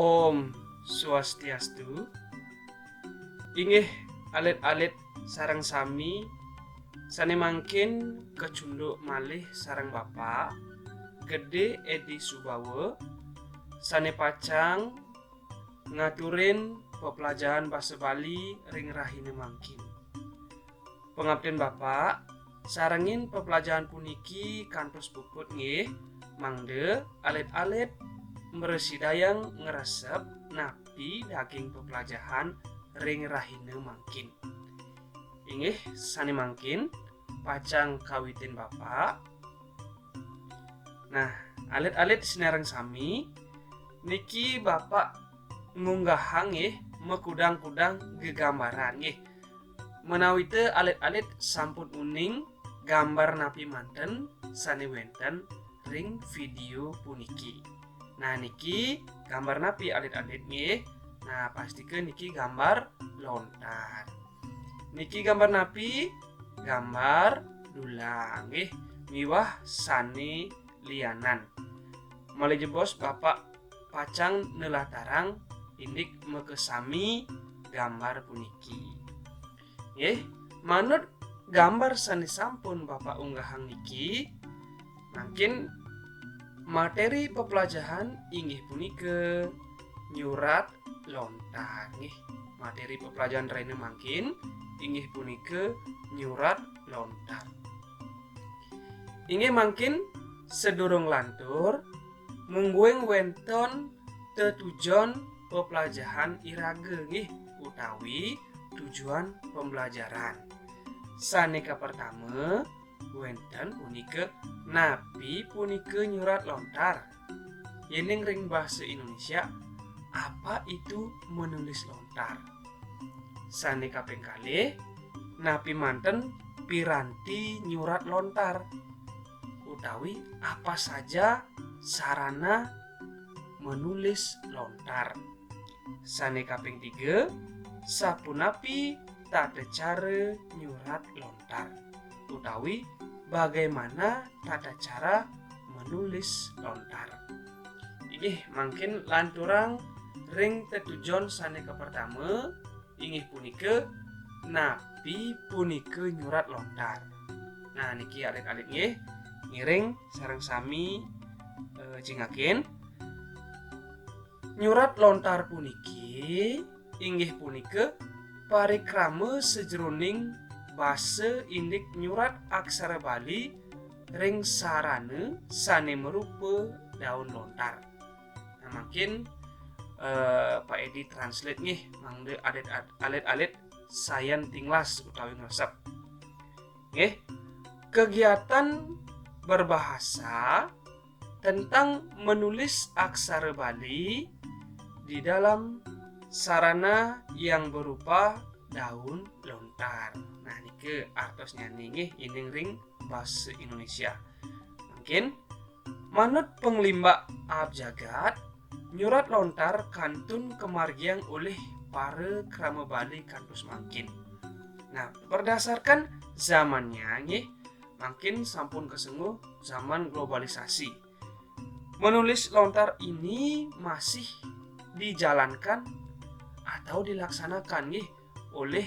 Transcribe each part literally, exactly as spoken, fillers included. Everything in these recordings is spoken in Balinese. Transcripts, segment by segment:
Om Swastiastu. Inggih alit-alit sareng sami, sane mangkin kacunduk malih sareng Bapak Gede Edi Subawa, sane pacang ngaturin peplajahan basa Bali ring rahina mangkin. Pangaptin Bapak, sarengin peplajahan puniki kantos puput nggih, mangda alit-alit mrasidayang ngresep napi daging peplajahan ring rahina mangkin. Inggih, sane mangkin, pacang kawitin Bapak. Nah, alit-alit sinareng sami, niki Bapak ngunggahang nggih makudang-kudang gegambaran nggih. Menawita alit-alit sampun uning gambar napi manten sane wenten ring video puniki. Nah, niki gambar napi alit-alit nggih? Nah, pastika niki gambar lontar. Niki gambar napi? Gambar dulang nggih, miwah sane lianan. Malih jebos Bapak pacang nelatarang indik makasami gambar puniki. Nggih, manut gambar sane sampun Bapak unggahang niki, mangkin materi peplajahan inggih punika nyurat lontar nggih. Materi peplajahan rahina mangkin inggih punika nyurat lontar. Inggih mangkin sadurung lantur, mungguing wenten tetujon peplajahan iraga nggih, utawi tujuan pembelajaran. Sane kapertama, wenten punika napi punika nyurat lontar. Yening ring basa Indonesia, apa itu menulis lontar? Sane kaping kalih, napi manten piranti nyurat lontar? Utawi apa saja sarana menulis lontar? Sane kaping tiga, sapunapi tata cara nyurat lontar? Utawi bagaimana tata cara menulis lontar? Inggih, mangkin lanturang ring tetujon sane kapertama, inggih punika napi punika nyurat lontar. Nah, niki alit-alit nggih, ngiring sareng sami, eh, jingakin. Nyurat lontar puniki inggih punika parikrama sajroning basa indik nyurat aksara Bali ring sarana sane marupa daun lontar. Nah, mangkin, eh, Pak Edi translate nggih, mangda alit-, alit-alit sayan tinglas utawi ngresep. Nggih, kegiatan berbahasa tentang menulis aksara Bali di dalam sarana yang berupa daun lontar. Nah, nika artosnyane nggih, yening ring basa Indonesia. Mangkin, manut panglimbak aab jagat, nyurat lontar kantun kamargiang olih para krama Bali kantos mangkin. Nah, berdasarkan zamannya nggih, mangkin sampun kasengguh zaman globalisasi. Menulis lontar ini masih dijalankan atau dilaksanakan nggih oleh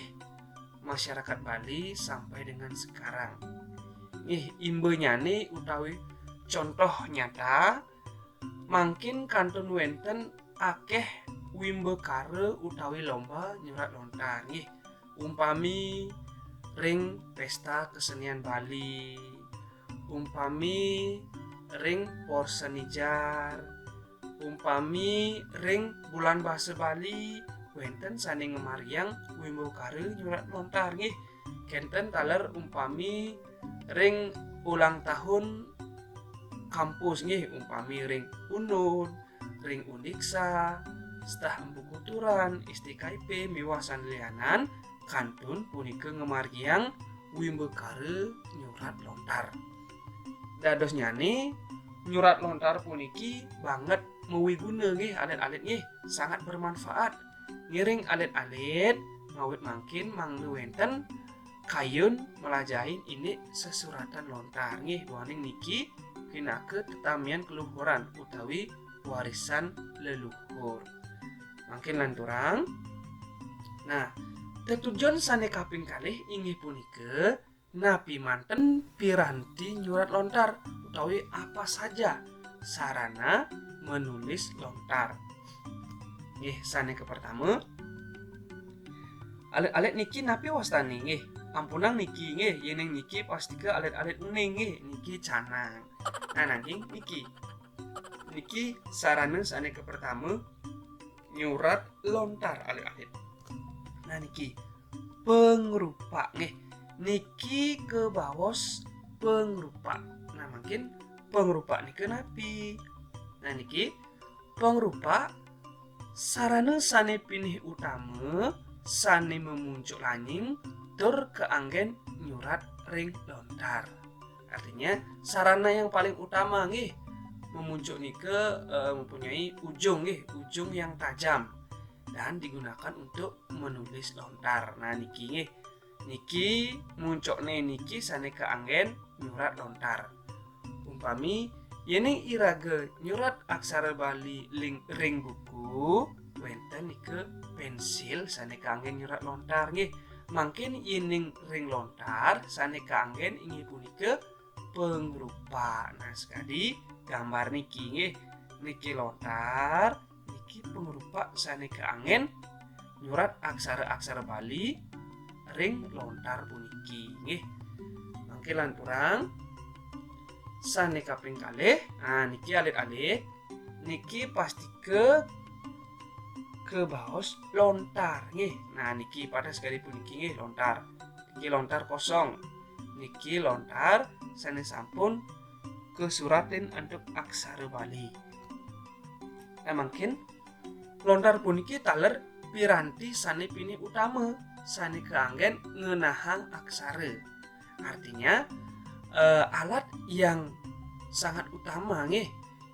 masyarakat Bali sampai dengan sekarang. Nggih, imbanyane utawi contoh nyata, mangkin kantun wenten akeh wimbakara utawi lomba nyurat lontar nggih. Umpami ring pesta kesenian Bali, umpami ring Porsenijar, umpami ring Bulan Basa Bali, wenten sane ngamargiang wimbakara nyurat lontar nggih. Kenten taler umpami ring ulang tahun kampus nggih, umpami ring Unun, ring Undiksha, Stah Empu Kuturan, S T K I P, miwah sane lianan, kantun punika ngamargiang wimbakara nyurat lontar. Dadosnyane, nyurat lontar puniki banget mawiguna nggih, alit-alit nggih, sangat bermanfaat. Ngiring alit-alit, ngawit mangkin mangda wenten kayun malajahin indik sesuratan lontar nggih, duaning niki pinaka tetamian keluhuran utawi warisan leluhur. Mangkin lanturang. Nah, tetujon sane kaping kalih inggih punika napi manten piranti nyurat lontar utawi apa saja sarana menulis lontar. Nggih, sane kapertama, alit-alit niki napi wastane nggih? Ampunang niki nggih, yening niki pastika alit-alit uning nggih, niki canang. Nah, nanging niki. Niki sarana sane kapertama nyurat lontar alit-alit. Nah, niki pangrupak nggih. Niki kabaos pangrupak. Nah, mangkin pangrupak nika napi? Nah, niki pangrupak sarana sane pinih utama sane mamuncuk lanying tur kaanggen nyurat ring lontar. Artinya, sarana yang paling utama nggih, mamuncuk nika eh, mempunyai ujung nggih, ujung yang tajam dan digunakan untuk menulis lontar. Nah, niki nggih. Niki muncukne niki sane kaanggen nyurat lontar. Umpami yening iraga nyurat aksara Bali ling, ring buku, wenten nika pensil sane kaanggen nyurat lontar nggih. Mangkin yening ring lontar sane kaanggen inggih punika pangrupak. Nah, sekadi gambar niki nggih. Niki lontar, niki pangrupak sane kaanggen nyurat aksara-aksara Bali ring lontar puniki nggih. Mangke lanturang sane kaping kalih, nah niki alit-alit niki pastika kabaos lontar nggih. Nah niki pada sekadi puniki nggih lontar. Niki lontar kosong. Niki lontar sane sampun kasuratin antuk aksara Bali. Nah, mangkin lontar puniki taler piranti sane pinih utama sane kaanggen ngenahang aksara. Artinya eh, alat yang sangat utama nggih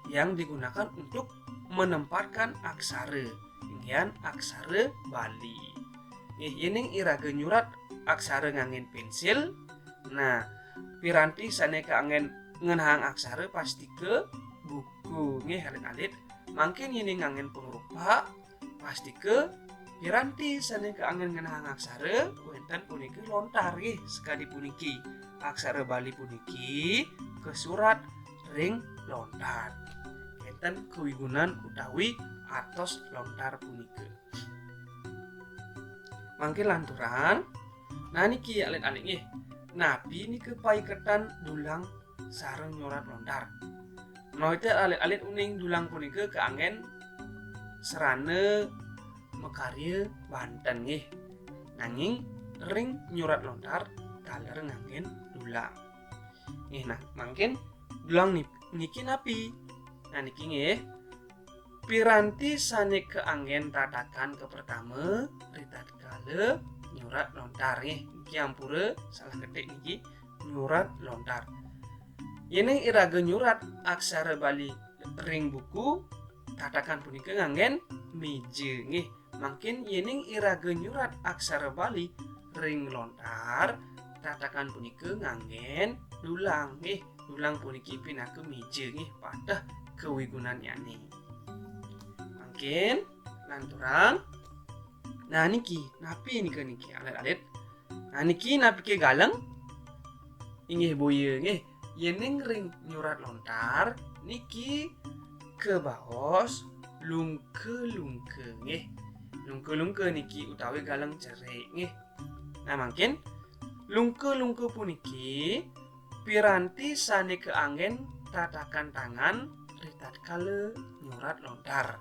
yang digunakan untuk menempatkan aksara, inggihan aksara Bali. Nggih, yening iraga nyurat aksara nganggen pensil, nah piranti sane kaanggen ngenahang aksara pastika buku nggih alit-alit. Mangkin yening nganggen pangrupak pastika piranti sane kaanggen ngenahang aksara wenten punika lontar nggih sekadi puniki. Aksara Bali puniki kasurat ring lontar. Wenten kawigunan utawi atos lontar punika. Mangke lanturang, nah niki alit-alit nggih. Napi nika paiketan dulang sareng nyurat lontar? Menawi alit-alit uning dulang punika kaanggen sarana makarya banten nggih. Nanging ring nyurat lontar taler nganggen dulang. Nggih, nah, mangkin dulang ni- niki napi? Nah, niki nggih. Piranti sane kaanggen tatakan kapertama ritatkala nyurat lontar nggih. Niki ampura salah ketik niki nyurat lontar. Yening iraga nyurat aksara Bali ring buku, tatakan punika nganggen meja nggih. Mangkin yening iraga nyurat aksara Bali ring lontar, tatakan punika nganggen dulang nggih. Dulang puniki pinaka meja nggih, pateh kawigunannyane. Mangkin lanturang. Nah niki, napi nika niki alit-alit? Nah niki napike galeng? Inggih boya nggih. Yening ring nyurat lontar niki kabaos lungka-lungka nggih. Lungka-lungka niki utawi galeng cerik nggih. Nah mangkin lungka-lungka puniki piranti sane kaanggen tatakan tangan ritatkala nyurat lontar.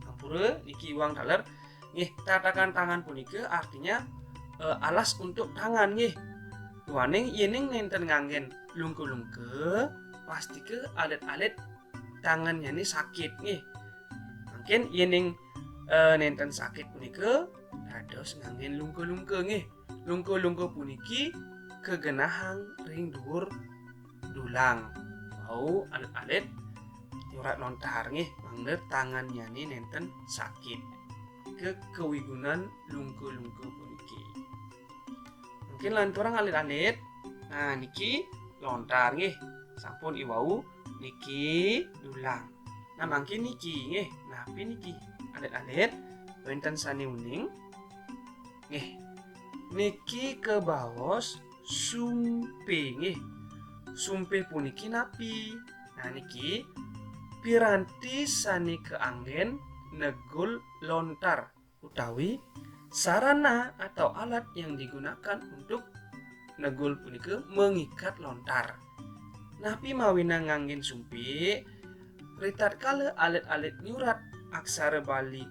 Ampura niki iwang taler nggih, tatakan tangan punika artinya eh, alas untuk tangan nggih. Duaning yening nenten nganggen lungka-lungka, pastika alit-alit tangannyane sakit nggih. Mangkin yening eh, nenten sakit punika dados nganggen lungka-lungka nggih. Lungka-lungka puniki kagenahang ring dhuwur dulang. Wau alit-alit nyurat lontar nggih, mangda tangannyane nenten sakit. Ke kawigunan lungka-lungka puniki. Mungkin lanturang alit-alit. Nah, niki lontar nggih. Sampun iwau niki dulang. Nah, mangkin niki nggih. Napi niki? Alit-alit Wénten sané uning. Nggih. Niki kebaos sumpé nggih. Sumpé puniki napi? Nah, niki piranti sané kaanggén negul lontar utawi sarana atau alat yang digunakan untuk negul punika mengikat lontar. Napi mawinan nganggén sumpé? Ritatkala alit-alit nyurat aksara Bali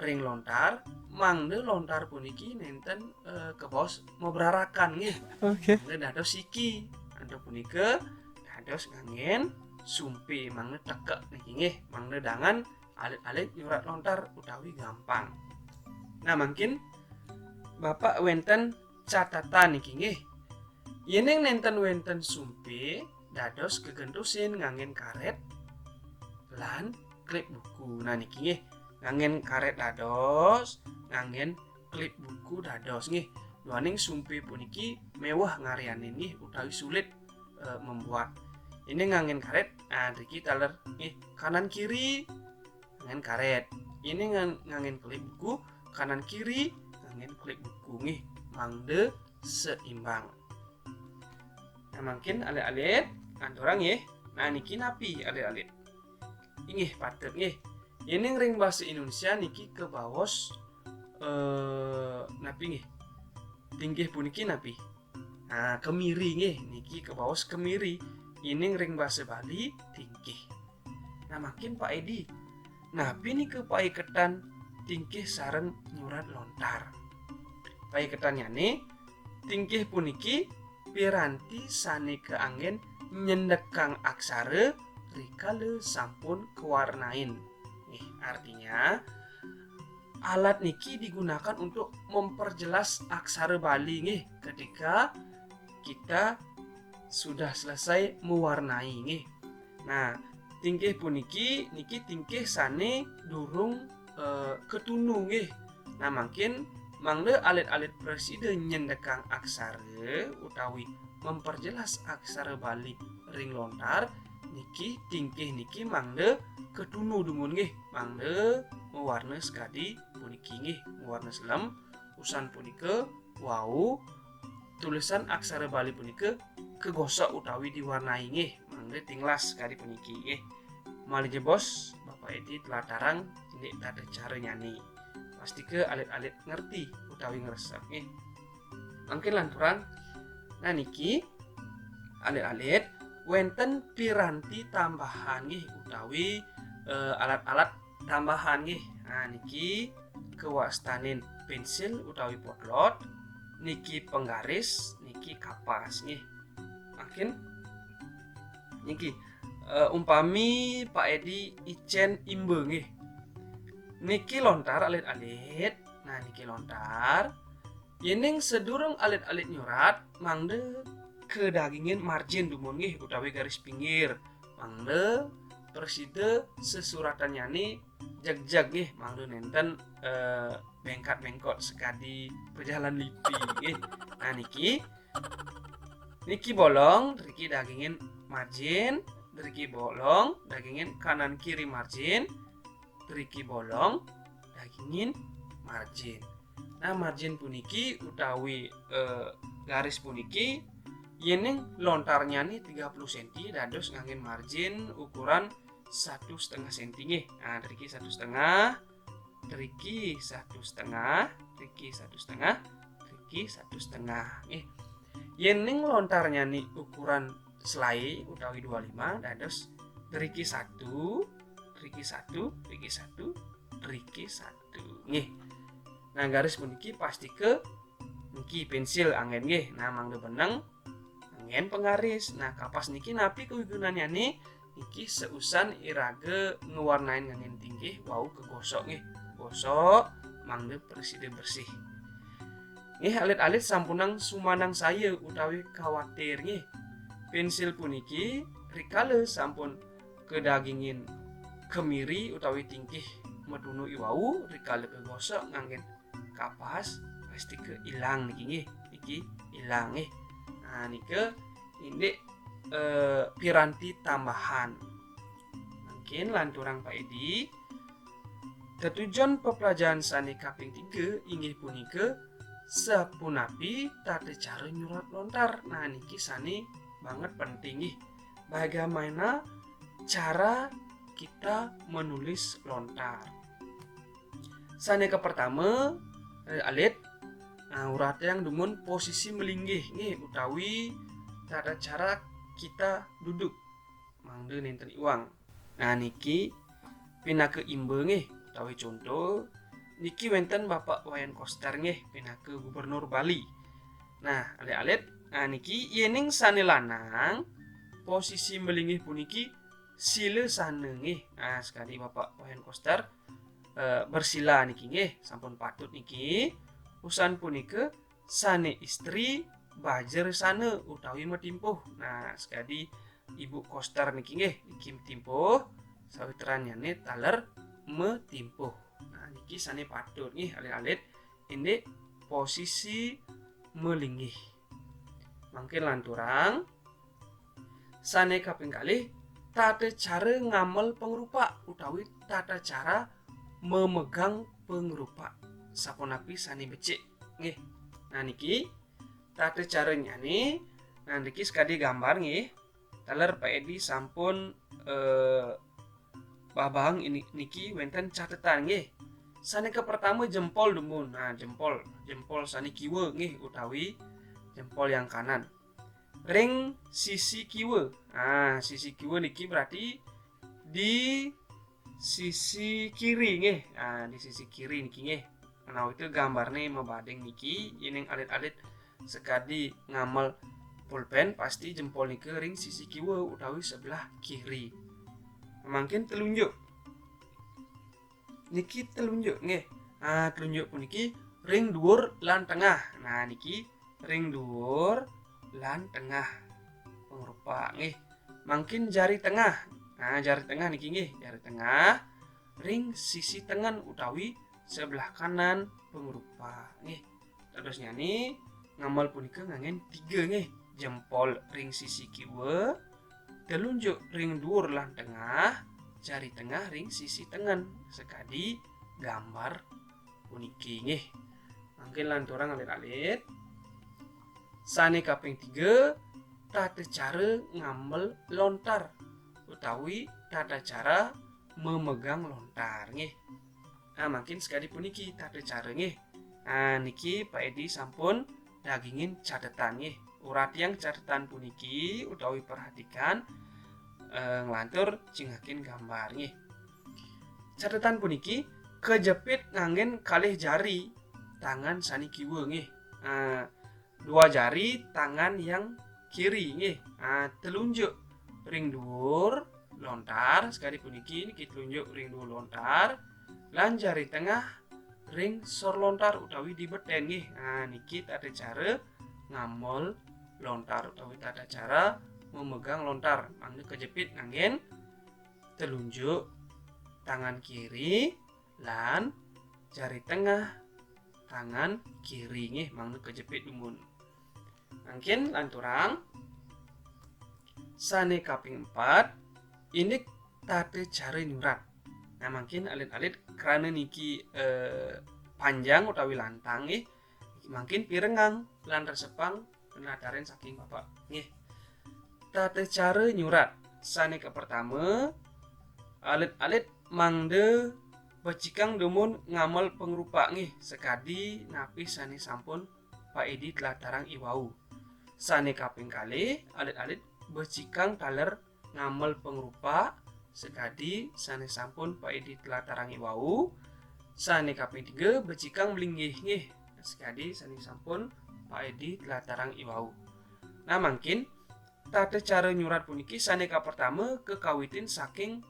ring lontar, mangda lontar puniki nénten, eh, kebaos mabrarakan nggih. Oke. Mangda dados siki. Antuk punika dados nganggén sumpé, mangda tekek niki nggih, mangda dangan alit-alit nyurat lontar utawi gampang. Nah, mangkin Bapak wénten catatan niki nggih. Yéning nénten wénten sumpé, dados gegentosin nganggén karét lan klip buku. Nah, niki nggih, nganggén karét dados, nganggén klip buku dados nggih. Duaning sumpé puniki méweh ngaryanin nggih utawi sulit, eh, membuat. Yéning nganggén karét, nah, niki taler nggih, kanan kiri nganggén karét. Yéning ngan-, nganggén klip buku, kanan kiri nganggén klip buku nggih, mangda seimbang. Nah, mangkin alit-alit, lanturang nggih. Nah, niki napi alit-alit? Inggih, patut nggih. Yéning ring basa Indonesia niki kebaos, eh, napi nggih? Tingkih puniki napi? Nah, kemiri nggih, niki kebaos kemiri. Yéning ring basa Bali, tingkih. Nah, mangkin Pak Edi, napi nika paiketan tingkih sareng nyurat lontar? Paiketannyané, tingkih puniki piranti sané kaanggén nyendekang aksara rikala sampun kawarnain. Nggih, artinya alat niki digunakan untuk memperjelas aksara Bali nggih, ketika kita sudah selesai mewarnai nggih. Nah, tingkih puniki niki tingkih sané durung, eh, katunu nggih. Nah, mangkin mangda alit-alit prasida nyendekang aksara utawi memperjelas aksara Bali ring lontar, niki tingkih niki mangda katunu dumun nggih, mangda mawarna sakadi puniki nggih, mawarna selem. Usan punika wau tulisan aksara Bali punika kagosok utawi diwarnai nggih, mangda tinglas kadi puniki nggih. Malih jebos Bapak Edi tlatarang indik tata caranyané. Pastika alit-alit ngerti utawi ngresep nggih. Mangkin lanturang, nah, niki alit-alit wénten piranti tambahan nggih utawi, eh, alat-alat tambahan nggih. Nah, niki kawastanin pensil utawi potlot, niki penggaris, niki kapas nggih. Mangkin niki, eh, umpami Pak Edi icén imba nggih. Niki lontar alit-alit. Nah, niki lontar. Yéning sadurung alit-alit nyurat, mangda kadagingin margin dumun nggih utawi garis pinggir. Mangda prasida sesuratannyané jegjeg nggih, mangda nénten, eh, béngkat-béngkot sakadi pajalan lipi nggih. Nah, niki, niki bolong, driki dagingin margin, driki bolong, dagingin kanan kiri margin, driki bolong, dagingin margin. Nah, margin puniki utawi, eh, garis puniki, yéning lontarnyané tiga puluh senti, dados nganggén margin ukuran satu setengah senti nggih. Nah, driki satu setengah, driki satu setengah, driki satu setengah, driki satu setengah nggih. Yéning lontarnyané ukuran selaé utawi dua lima, dados driki satu, driki satu, driki satu, driki satu nggih. Nah, garis puniki pastika niki pensil anggén nggih. Nah, mangda beneng anggén penggaris. Nah, kapas niki napi kawigunannyané? Niki seusan iraga ngawarnain nganggén tingkih wau kagosok nggih. Gosok mangda prasida bersih. Nggih, alit-alit sampunang sumanangsaya utawi kawatir nggih. Pensil puniki rikala sampun kadagingin kemiri utawi tingkih matunu iwau, rikala kagosok nganggén kapas, pastika ilang niki nggih. Niki ilang nggih. Nah, nika indik, eh, piranti tambahan. Mangkin lanturang Pak Edi. Tetujon pepelajaran sane kaping tiga inggih punika sapunapi tata cara nyurat lontar. Nah, niki sane banget penting nggih. Bagaimana cara kita menulis lontar? Sane kapertama, eh, alit, nah, uratang dumun posisi melinggih nggih utawi tata cara kita duduk mangda nenten iwang. Nah, niki pinaka imba nggih utawi contoh, niki wenten Bapak Wayan Koster nggih pinaka Gubernur Bali. Nah, alit-alit, nah, niki yening sane lanang posisi melinggih puniki sila sana nggih. Nah, sekadi Bapak Wayan Koster, eh, bersila niki nggih, sampun patut niki. Usan punika sane istri bajer sana utawi matimpuh. Nah, sekadi Ibu Koster niki nggih, niki matimpuh, sawitrannyané taler matimpuh. Nah, niki sane patut nggih alit-alit indik posisi melinggih. Mangkin lanturang sane kaping kalih, tata cara ngamel pangrupak utawi tata cara memegang pangrupak. Sapunapi sane becik nggih. Nah, niki tata caranyane. Nah, niki sekadi gambar nggih. Taler Pak Edi sampun, eh, babahang ini, niki wenten catetan nggih. Sane kapertama jempol dumun. Nah, jempol, jempol sane kiwa nggih utawi jempol yang kanan. Ring sisi kiwa. Nah, sisi kiwa niki berarti di sisi kiri nggih. Nah, di sisi kiri niki nggih. Menawi itu gambarne mabading niki, yening alit-alit sekadi ngamel pulpen, pasti jempol nika ring sisi kiwa utawi sebelah kiri. Mangkin telunjuk. Niki telunjuk nggih. Nah, telunjuk puniki ring dhuwur lan tengah. Nah, niki ring dhuwur lan tengah pangrupak nggih. Mangkin jari tengah. Nah, jari tengah niki nggih, jari tengah ring sisi tengen utawi sebelah kanan pangrupak nggih. Dadosnyane ngamel punika nganggen tiga nggih. Jempol ring sisi kiwa, telunjuk ring dhuwur lan tengah, jari tengah ring sisi tengen. Sekadi gambar puniki nggih. Mangkin lanturang alit-alit. Sane kaping tiga, tata cara ngamel lontar utawi tata cara memegang lontar nggih. Nah, mangkin sekadi puniki tata cara nggih. Nah, niki Pak Edi sampun dagingin catetan nggih. Uratiang catetan puniki utawi perhatikan, eh, nglantur cingakin gambar nggih. Catetan puniki kejepit nganggen kalih jari tangan sane kiwa nggih. Nah, dua jari tangan yang kiri nggih. Nah, telunjuk ring dhuwur lontar sekadi puniki, niki telunjuk ring dhuwur lontar lan jari tengah ring sor lontar utawi di beten nggih. Nah, niki tata cara ngamel lontar utawi tata cara memegang lontar. Mangda kejepit nganggen telunjuk tangan kiri lan jari tengah tangan kiri nggih, mangda kejepit dumun. Mangkin lanturang sane kaping empat, indik tata cara nyurat. Nah, mangkin alit-alit krana niki, eh, panjang utawi lantang nggih, mangkin pirengang lan resepang penataran saking Bapak nggih. Tata cara nyurat sane kapertama, alit-alit mangda becikang dumun ngamel pangrupak nggih, sakadi napi sane sampun Pak Edi tlatarang iwau. Sane kaping kalih, alit-alit becikang taler ngamel pangrupak sakadi sane sampun Pak Edi tlatarang iwau. Sane kaping tiga, becikang malinggih nggih, sakadi sane sampun Pak Edi tlatarang iwau. Nah, mangkin tata cara nyurat puniki sane kapertama kakawitin saking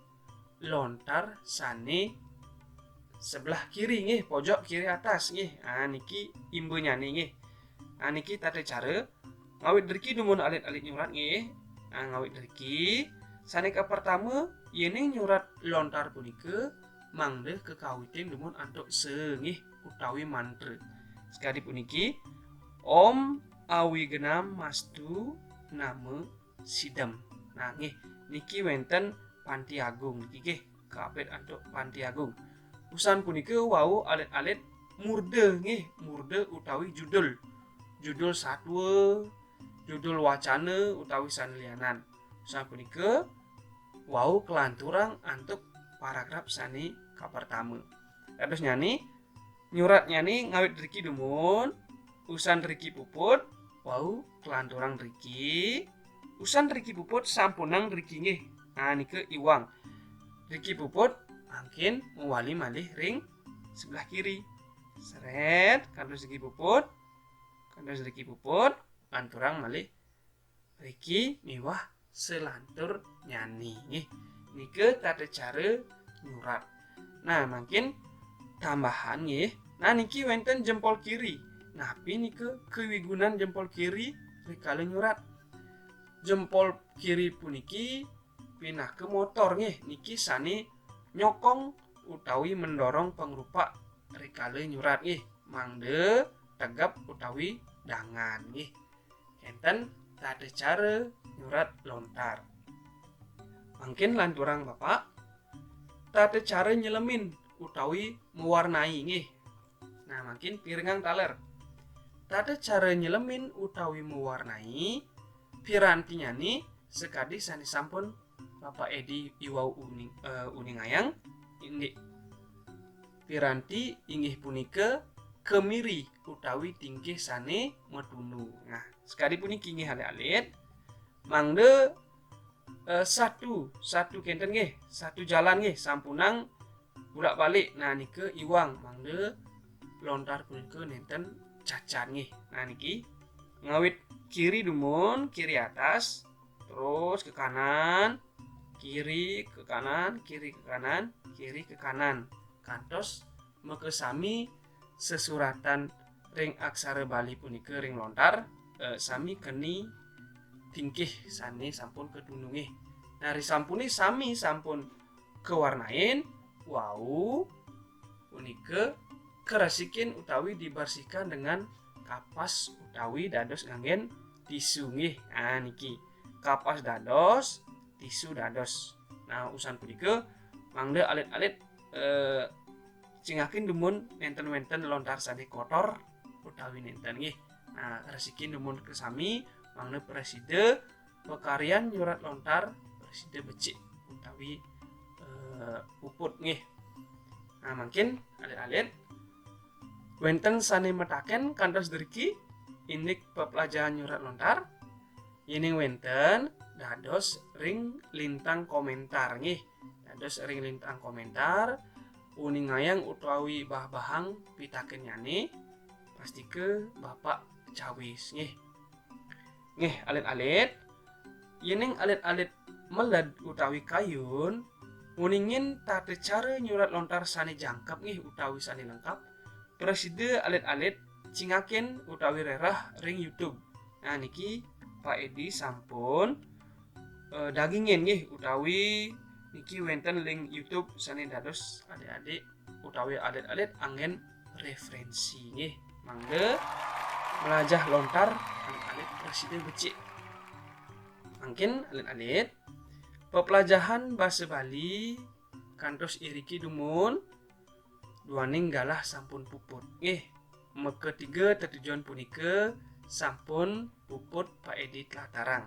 lontar sane sebelah kiri nggih, pojok kiri atas nggih. Ah, niki imbanyane nggih. Ah, niki tata cara ngawit driki dumun alit-alit nyurat nggih. Ah, ngawit driki sane kapertama, yening nyurat lontar punika mangda kakawitin dumun antuk sa nggih utawi mantra. Sakadi puniki, Om Awignam Mastu Nama Sidam. Nah, nggih, niki wenten Panti Agung niki nggih, kapit antuk Panti Agung. Usan punika wau alit-alit murda nggih, murda utawi judul. Judul satwa, judul wacana utawi sane lianan. Usan punika wau kalanturang antuk paragraf sane kapertama. Dados nyane nyuratnyane ngawit riki dumun, usan riki puput, wau kalanturang riki, usan riki puput sampunang riki nggih. Nah, nika iwang. Riki puput mangkin mawali malih ring sebelah kiri. Seret, kantos riki puput, kantos riki puput, lanturang malih riki miwah selantur nyani nggih. Nika tata cara nyurat. Nah, mangkin tambahan nggih. Nah, niki wenten jempol kiri. Napi nika kawigunan jempol kiri rikala nyurat? Jempol kiri puniki pinaka motor nggih. Niki sane nyokong utawi mendorong pangrupak rikala nyurat nggih. Mangda tegep utawi dangan nggih. Enten tata cara nyurat lontar. Mangkin lanturang Bapak, tata cara nyelemin utawi mewarnai nggih. Nah, mangkin pirengang taler. Tata cara nyelemin utawi mewarnai pirantinyane sakadi sane sampun Bapak Edi iwau uning, eh, uningayang indik. Piranti inggih punika kemiri utawi tingkih sane matundu. Nah, sakadi puniki nggih alit-alit. Mangda eh, satu, satu kenten nggih, satu jalan nggih, sampunang bulak-balik. Nah, nika iwang mangda lontar punika nenten cacat nggih. Nah, niki ngawit kiri dumun, kiri atas, terus ke kanan, kiri ke kanan, kiri ke kanan, kiri ke kanan. Kantos makasami sesuratan ring aksara Bali punika ring lontar, eh, sami keni tingkih sane sampun katundu nggih. Nah, risampune sami sampun kawarnain, wau punika karesikin utawi dibersihkan dengan kapas utawi dados nganggen tisu nggih. Nah, niki kapas dados, tisu dados. Nah, usan punika mangda alit-alit, eh, cingakin dumun nenten-nenten lontar sane kotor utawi nenten nggih. Nah, resikin dumun kesami mangda prasida pakaryan nyurat lontar prasida becik utawi, eh, puput nggih. Nah, mangkin alit-alit wenten sane mataken kantos driki indik peplajahan nyurat lontar. Yening wenten, dados ring lintang komentar nggih. Dados ring lintang komentar, uningayang utawi bah-bahang pitakennyane, pastika Bapak cawis nggih. Nggih, alit-alit, yening alit-alit meled utawi kayun, nguningin tata cara nyurat lontar sane jangkep nggih utawi sane lengkap, prasida alit-alit cingakin utawi rereh ring YouTube. Nah, niki Pak Edi sampun, eh, dagingin nggih utawi niki wenten link YouTube sane dados adik-adik utawi alit-alit anggen referensi nggih. Mangda melajah lontar alit-alit prasida becik. Mangkin alit-alit, peplajahan basa Bali kantos iriki dumun, duaning galah sampun puput. Nggih, makatiga tetujon punika sampun puput Pak Edi tlatarang.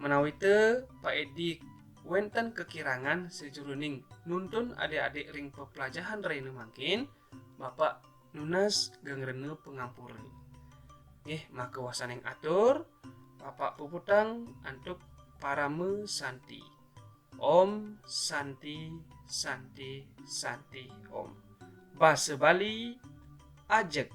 Menawita Pak Edi wenten kakirangan sajeroning nuntun adik-adik ring peplajahan rahina mangkin, Bapak nunas geng rena pangampura. Nggih, maka wasaning atur, Bapak puputang antuk parama santi. Om Santi, Santi, Santi, Om. Basa Bali, ajeg